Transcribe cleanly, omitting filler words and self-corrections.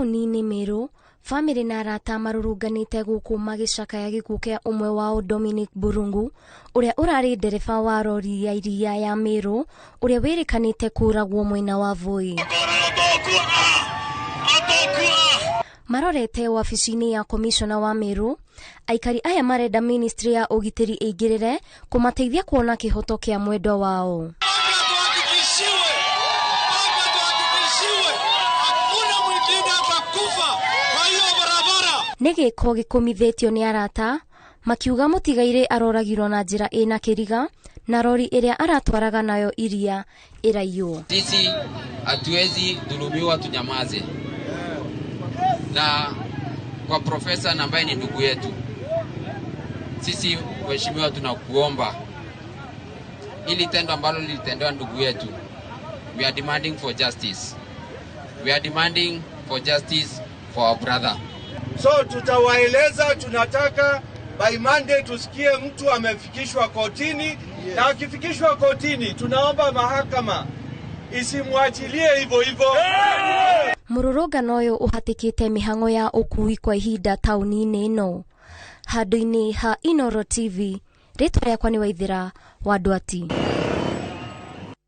Taũni-inĩ Meru, bamĩrĩ na arata marũrũnganĩte gũkũ magĩcakaya gĩkuũ kĩa ũmwe wao Dominic Burungu, ũrĩa ũrarĩ ndereba wa rori ya iria ya Meru, ũrĩa wĩrĩkanĩte kũragwo mwena wa Voi. Marorete wabici-inĩ ya komishona wa Meru, aikari aya marenda ministry ya ũgitĩri ĩingĩrĩre kũmateithia kuona kĩhoto kĩa mwendwa wao. Nĩ gĩko gĩkũmithĩtio nĩ arata makiuga mũtigairĩ aroragirwo na njĩra ĩna kĩriga na rori ĩrĩa aratwaraga nayo iria ĩraiywo. Sisi hatuwezi dhulumiwa tunyamaze. Na kwa profesa na ambaye ni ndugu yetu, sisi mheshimiwa, tunakuomba ili tendo ambalo lilitendewa ndugu yetu, we are demanding for justice, we are demanding for justice for our brother. So tutawaeleza tunataka by Monday tusikie mtu amefikishwa kotini, yes. Na akifikishwa kotini tunaomba mahakama isimwachilie hivyo hivyo. Mũrũrũngano ũyũ ũhatĩkĩte mĩhang'o ya ũkui kwa ihinda taũni-inĩ ĩno. Handũ-inĩ ha Inooro TV, rĩtwa rĩakwa nĩ Waithĩra wa Ndwati.